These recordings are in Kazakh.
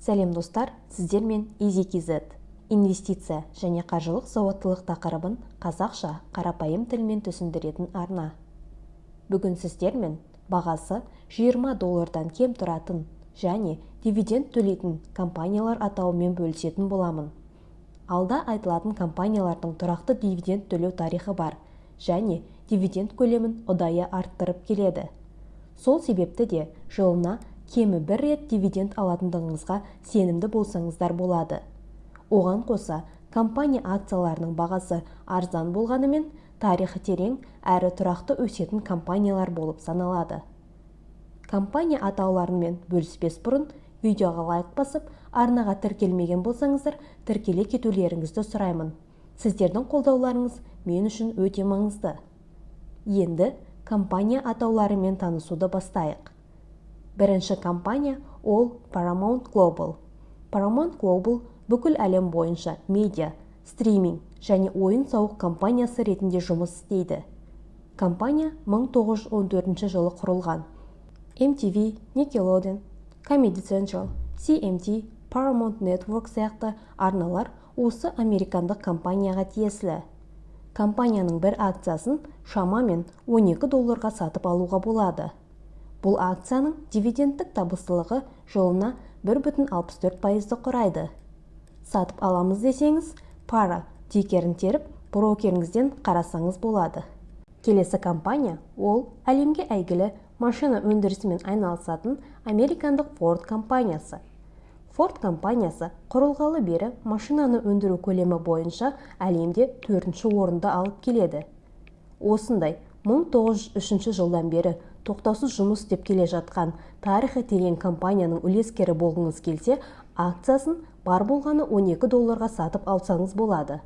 Сәлем, достар! Сіздермен EasyKZ. Инвестиция және қаржылық сауаттылық тақырыбын қазақша, қарапайым тілмен түсіндіретін арна. Бүгін сіздермен бағасы 20 доллардан кем тұратын және дивиденд төлейтін компаниялар атауымен бөлісетін боламын. Алда айтылатын компаниялардың тұрақты дивиденд төлеу тарихы бар және дивиденд көлемін ұдайы арттырып келеді. Сол себепті де жылына кемі бір рет дивиденд алатындығыңызға сенімді болсаңыздар болады. Оған қоса, компания акцияларының бағасы арзан болғанымен, тарихы терең әрі тұрақты өсетін компаниялар болып саналады. Компания атауларымен бөліспес бұрын видеоға лайк басып, арнаға тіркелмеген болсаңыздар, тіркеле кетулеріңізді сұраймын. Сіздердің қолдауларыңыз мен үшін өте маңызды. Енді компания атауларымен танысуды бастайық. Бірінші компания ол Paramount Global. Paramount Global бүкіл әлем бойынша медиа, стриминг және ойын-сауық компаниясы ретінде жұмыс істейді. Компания 1914 жылы құрылған. MTV, Nickelodeon, Comedy Central, CMT, Paramount Network сияқты арналар осы американдық компанияға тиесілі. Компанияның бір акциясын шамамен 12 долларға сатып алуға болады. Бұл акцияның дивидендтік табыстылығы жылына 1,64%-ды құрайды. Сатып аламыз десеңіз, PARA тикерін теріп, брокеріңізден қарасаңыз болады. Келесі компания ол әлемге әйгілі машина өндірісімен айналысатын американдық Ford компаниясы. Ford компаниясы құрылғалы бері машинаны өндіру көлемі бойынша әлемде төртінші орынды алып келеді. Осындай 1903 жылдан бері тоқтаусыз жұмыс істеп келе жатқан тарихы терең компанияның үлескері болғыңыз келсе, акциясын бар болғаны 12 долларға сатып алсаңыз болады.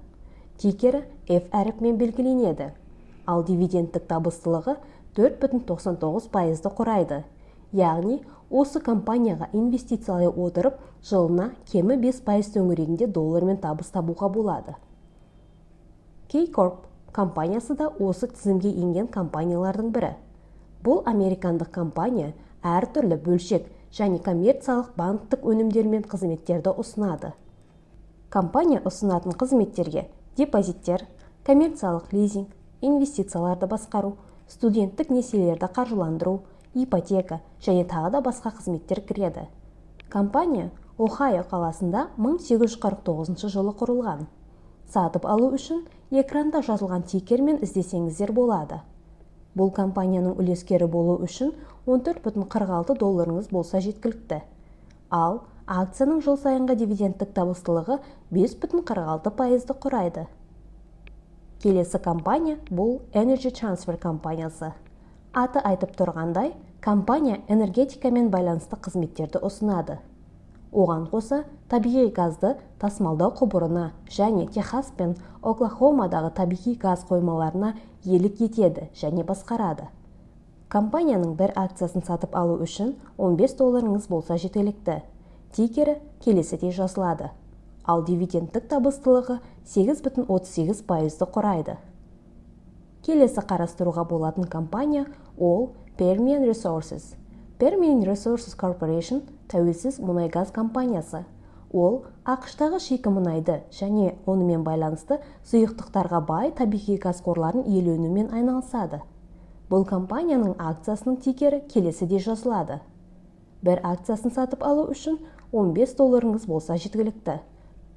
Тикері F әріпімен белгіленеді. Ал дивидендтік табыстылығы 4,99%-ды құрайды. Яғни осы компанияға инвестициялай отырып, жылына кемі 5% төңірегінде доллармен табыс табуға болады. KeyCorp компаниясы да осы тізімге енген компаниялардың бірі. Бұл американдық компания әртүрлі бөлшек және коммерциялық банктік өнімдер мен қызметтерді ұсынады. Компания ұсынатын қызметтерге депозиттер, коммерциялық лизинг, инвестицияларды басқару, студенттік несиелерді қаржыландыру, ипотека және тағы да басқа қызметтер кіреді. Компания Охайо қаласында 1849 жылы құрылған. Сатып алу үшін экранда жазылған тикермен іздесеңіздер болады. Бұл компанияның үлескері болу үшін 14,46 долларыңыз болса, жеткілікті. Ал акцияның жыл сайынғы дивидендтік табыстылығы 5,46%-ды құрайды. Келесі компания бұл Energy Transfer компаниясы. Аты айтып тұрғандай, компания энергетикамен байланысты қызметтерді ұсынады. Оған қоса, табиғи газды тасымалдау құбырына және Техас пен Оклахомадағы табиғи газ қоймаларына иелік етеді және басқарады. Компанияның бір акциясын сатып алу үшін 15 долларыңыз болса, жеткілікті. Тикері келесідей жазылады. Ал дивидендтік табыстылығы 8,38%-ды құрайды. Келесі қарастыруға болатын компания ол Permian Resources. Permian Resources Corporation тәуелсіз мұнай-газ компаниясы. Ол АҚШ-тағы шикі мұнайды және онымен байланысты сұйықтықтарға бай табиғи газ қорларын иеленумен айналысады. Бұл компанияның акциясының тикері келесідей жазылады. Бір акциясын сатып алу үшін 15 долларыңыз болса, жеткілікті.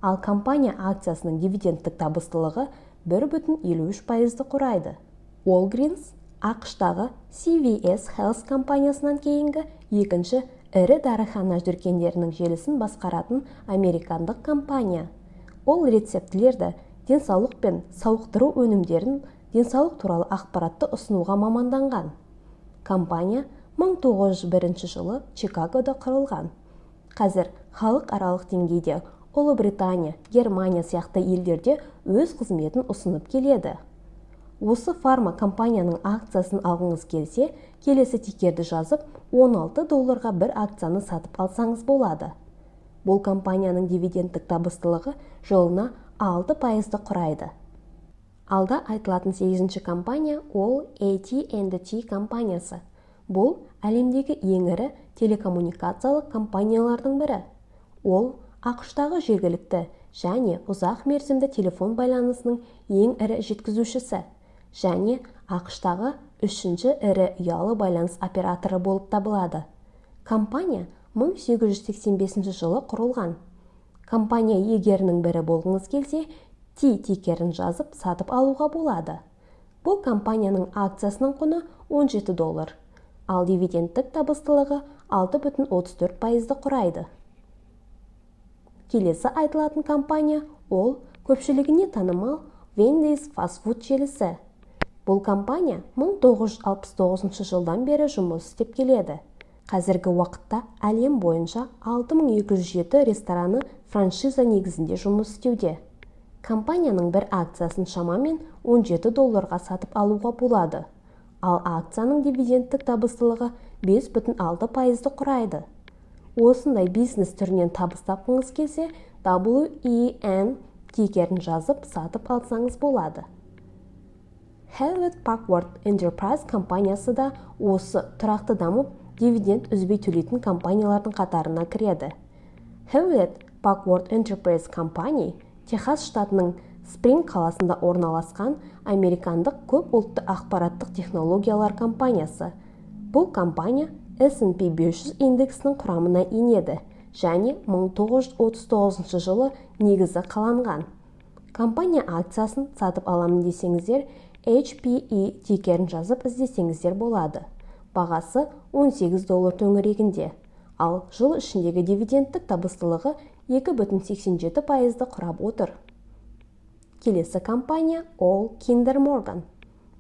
Ал компания акциясының дивидендтік табыстылығы 1,53%-ды құрайды. Walgreens АҚШ-тағы CVS Health компаниясынан кейінгі екінші ірі дәріхана дүкендерінің желісін басқаратын американдық компания. Ол рецептілерді, денсаулық пен сауықтыру өнімдерін, денсаулық туралы ақпаратты ұсынуға маманданған. Компания 1901 жылы Чикагода құрылған. Қазір халықаралық деңгейде Ұлыбритания, Германия сияқты елдерде өз қызметін ұсынып келеді. Осы фарма компанияның акциясын алғыңыз келсе, келесі тикерді жазып, 16 долларға бір акцияны сатып алсаңыз болады. Бұл компанияның дивидендтік табыстылығы жылына 6%-ды құрайды. Алда айтылатын сегізінші компания ол AT&T компаниясы. Бұл әлемдегі ең ірі телекоммуникациялық компаниялардың бірі. Ол АҚШ-тағы жергілікті және ұзақ мерзімді телефон байланысының ең ірі жеткізушісі және АҚШ-тағы үшінші ірі ұялы байланыс операторы болып табылады. Компания 1885 жылы құрылған. Компания иегерінің бірі болғыңыз келсе, T тикерін жазып сатып алуға болады. Бұл компанияның акциясының құны 17 доллар, ал дивидендтік табыстылығы 6,34%-ды құрайды. Келесі айтылатын компания ол көпшілігіне танымал Wendy's фастфуд желісі. Бұл компания 1969 жылдан бері жұмыс істеп келеді. Қазіргі уақытта әлем бойынша 6207 рестораны франшиза негізінде жұмыс істеуде. Компанияның бір акциясын шамамен 17 долларға сатып алуға болады. Ал акцияның дивидендтік табыстылығы 5,6%-ды құрайды. Осындай бизнес түрінен табыс тапқыңыз келсе, WEN тикерін жазып сатып алсаңыз болады. Hewlett Packard Enterprise компаниясы да осы тұрақты дамып, дивиденд үзбей төлейтін компаниялардың қатарына кіреді. Hewlett Packard Enterprise Company Техас штатының Спринг қаласында орналасқан американдық көп ұлтты ақпараттық технологиялар компаниясы. Бұл компания S&P 500 индексінің құрамына енеді және 1939 жылы негізі қаланған. Компания акциясын сатып аламын десеңіздер, HPE тикерін жазып іздесеңіздер болады. Бағасы 18 доллар төңірегінде, ал жыл ішіндегі дивидендтік табыстылығы 2,87%-ды құрап отыр. Келесі компания ол Kinder Morgan.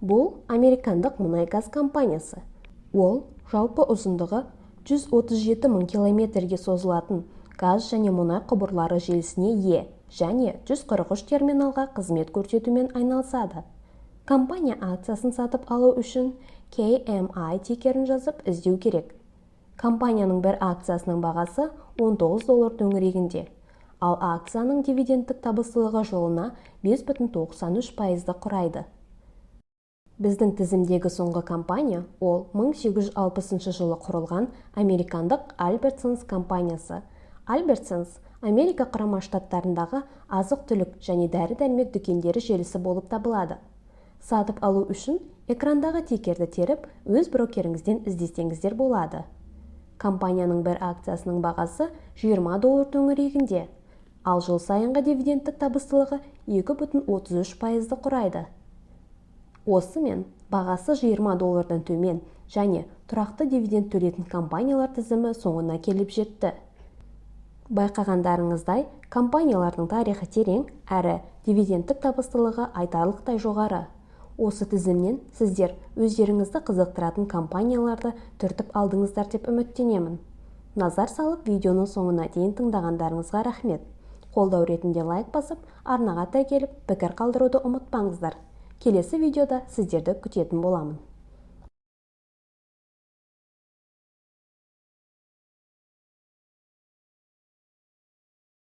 Бұл американдық мұнай-газ компаниясы. Ол жалпы ұзындығы 137 мың километрге созылатын газ және мұнай құбырлары желісіне ие және 143 терминалға қызмет көрсетумен айналысады. Компания акциясын сатып алу үшін KMI тикерін жазып іздеу керек. Компанияның бір акциясының бағасы 19 доллар төңірегінде, ал акцияның дивидендтік табыстылығы жылына 5,93%-ды құрайды. Біздің тізімдегі соңғы компания ол 1860 жылы құрылған американдық Albertsons компаниясы. Albertsons Америка Құрама Штаттарындағы азық-түлік және дәрі-дәрмек дүкендері желісі болып табылады. Сатып алу үшін экрандағы тикерді теріп, өз брокеріңізден іздесеңіздер болады. Компанияның бір акциясының бағасы 20 доллар төңірегінде, ал жыл сайынғы дивидендтік табыстылығы 2,33%-ды құрайды. Осымен бағасы 20 доллардан төмен және тұрақты дивиденд төлейтін компаниялар тізімі соңына келіп жетті. Байқағандарыңыздай, компаниялардың тарихы терең әрі дивидендтік табыстылығы айтарлықтай жоғары. Осы тізімнен сіздер өздеріңізді қызықтыратын компанияларды түртіп алдыңыздар деп үміттенемін. Назар салып видеоны соңына дейін тыңдағандарыңызға рахмет. Қолдау ретінде лайк басып, арнаға тіркеліп, пікір қалдыруды ұмытпаңыздар. Келесі видеода сіздерді күтетін боламын.